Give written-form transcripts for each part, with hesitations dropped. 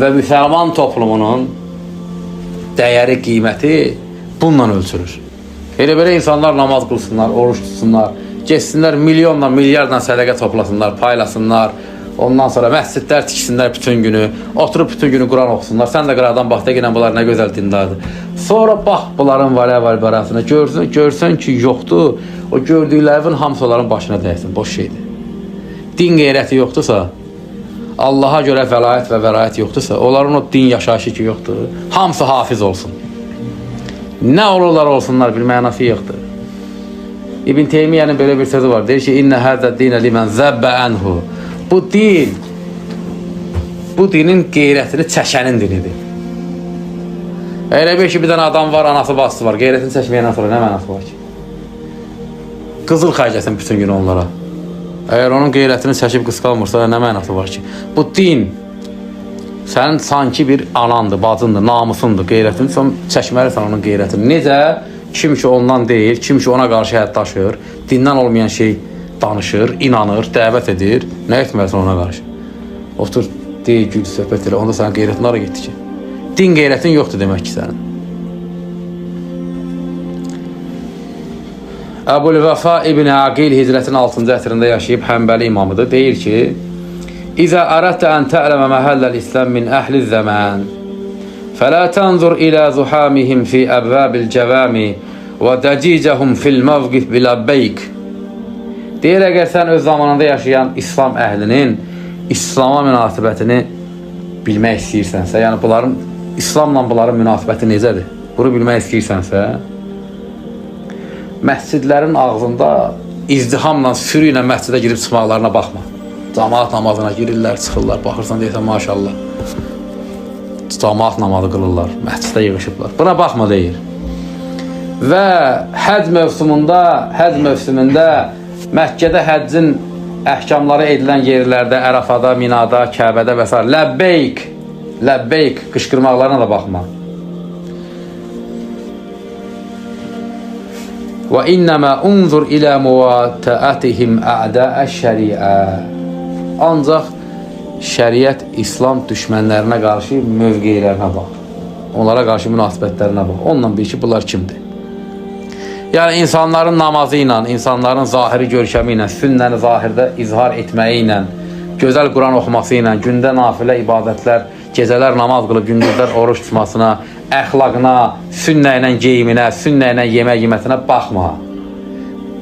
və müsəlman toplumunun dəyəri, qiyməti bununla ölçülür. Elə belə insanlar namaz qılsınlar, oruç tutsunlar, getsinlər milyonla, milyardla sədəqə toplasınlar, paylasınlar. Ondan sonra məscidlər tiksinlər bütün günü, oturub bütün günü Quran oxusunlar. Sən də qıradan bax, de ki, bunlar nə gözəl dindardır. Sonra bax bunların vələ vəlbərasına, görsün ki, yoxdur. O gördüklərinin hamısı onların başına dəysin, boş şeydir. Din qeyrəti yoxdursa, Allaha görə vəlayət və vərayət yoxdursa, onların o din yaşayışı ki yoxdur, hamısı hafiz olsun. Nə olurlar olsunlar, bir mənası yoxdur. İbn Teymiyyənin belə bir sözü var. Deyir ki, İnnə həzə dinə limən zəbbə ənhu. Bu din, bu dinin qeyrətini çəkənin dinidir. Elə bir ki, bir dənə adam var, anası bacısı var. Qeyrətini çəkməyəndən sonra nə mənası var ki? Qızıl xərcləsin bütün gün onlara. Əgər onun qeyrətini çəkib qısqalmırsa, nə mənası var ki? Bu din sənin sanki bir anandır, bacındır, namusundur, qeyrətini. Sən çəkməlisən onun qeyrətini. Necə? Kim ki ondan deyil, kim ki ona qarşı hədd daşır, dindən olmayan şey danışır, inanır, dəvət edir. Nə etməlisən ona qarşı? Otur, deyil, gül, söhbət elə. Onda sənin qeyrətin hara getdi ki? Din qeyrətin yoxdur demək ki sənin. Əbul-Vəfa İbn Aqil hicrətin 6-cı əsrində yaşayıb Həmbəli imamıdır. Deyir ki, İzə ərədtə ən tə'ləmə məhəlləl İslam min əhli zəmən fələ tənzur ilə zuhamihim fi əbvəbil cəvəmi və dəcicəhum fil məvqif biləbbeyk. Deyir, əgər sən öz zamanında yaşayan İslam əhlinin İslama münasibətini bilmək istəyirsənsə, yəni bunların İslamla bunların münasibəti necədir? Bunu bilmək istəyirsənsə, məscidlərin ağzında izdihamla, sürü ilə məscidə girib çıxmaqlarına baxma. Camaat namazına girirlər, çıxırlar, baxırsan deyirsən maşallah. Camaat namazı qılırlar, məscidə yığışıblar. Buna baxma deyir. Və həcc mövsümündə Məkkədə həccin əhkamları edilən yerlərdə, Ərafada, Minada, Kəbədə və s. Ləbbeyk, ləbbeyk qışqırmaqlarına da baxma. Və innəmə unzur ilə muvatəətihim ə'dəə şəriə. Ancaq şəriət İslam düşmənlərinə qarşı mövqelərinə bax. Onlara qarşı münasibətlərinə bax. Onunla bil ki, bunlar kimdir? Yəni insanların namazı ilə, insanların zahiri görkəmi ilə, sünnəni zahirdə izhar etməyi ilə, gözəl Quran oxuması ilə, gündə nafilə ibadətlər, gecələr namaz qılıb, gündüzlər oruç tutmasına, əxlaqına, sünnə ilə geyiminə, sünnə ilə yemək yeməsinə baxma.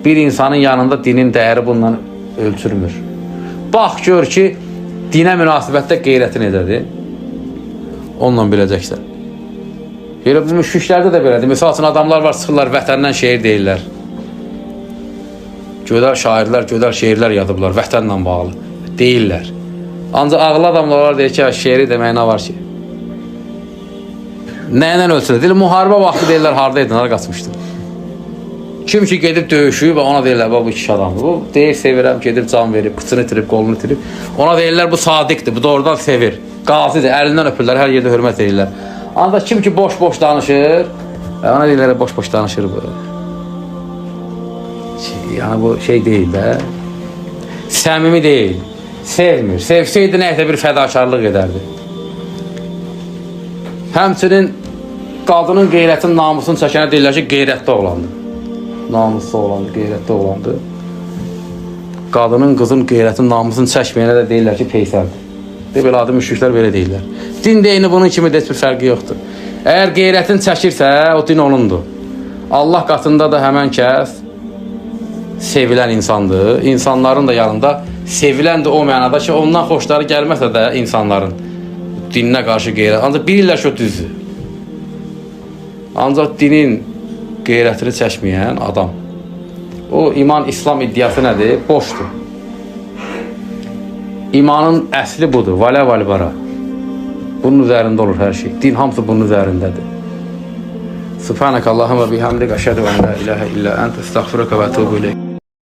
Bir insanın yanında dinin dəyəri bununla ölçülmür. Bax, gör ki, dinə münasibətdə qeyrəti necədir? Onunla biləcəksən. Elə bu müşriklərdə də belədir. Misal üçün, adamlar var, çıxırlar, vətəndən şeir deyirlər. Gözəl şairlər, gözəl şeirlər yazıblar vətənlə bağlı. Deyirlər. Ancaq ağıllı adamlar var, deyir ki, şeiri demək nə var ki? Nə ilə ölçülür? Deyir, müharibə vaxtı deyirlər, harada idin, hara qaçmışdın? Kim ki gedib döyüşüb, ona deyirlər, bu kişi adamdır. Bu deyir, sevirəm, gedib can verib, qıçını itirib, qolunu itirib. Ona deyirlər, bu sadiqdir, bu doğrudan sevir. Qazidir, əlindən öpürlər, hər yerdə hörmət edirlər. Ancaq kim ki boş-boş danışır, ona deyirlər, boş-boş danışır bu. Yəni bu şey deyil də, səmimi deyil, sevmir. Sevseydi nəysə bir fədakarlıq edərdi. Həmçinin qadının qeyrətinin namusunu çəkənə deyirlər ki, qeyrətli oğlandır. Namuslu oğlandır, qeyrətli oğlandır. Qadının, qızın qeyrətinin namusunu çəkməyənə də deyirlər ki, peysərdir. De, belə adi müşriklər belə deyirlər. Din də eyni bunun kimi də heç bir fərqi yoxdur. Əgər qeyrətini çəkirsə, o din onundur. Allah qatında da həmən kəs sevilən insandır. İnsanların da yanında sevilən də o mənada ki, ondan xoşları gəlməsə də insanların dininə qarşı qeyrət. Ancaq bilirlər ki, o düzdür. Ancaq dinin qeyrətini çəkməyən adam. O iman, İslam iddiası nədir? Boşdur. İmanın əsli budur. Valə valbara. Bunun üzərində olur hər şey. Din hamısı bunun üzərindədir. Subhanəkə Allahumma bihamdik, əşhədu ən la ilahə illə əntə, əstəğfiruka və ətubu ileyk.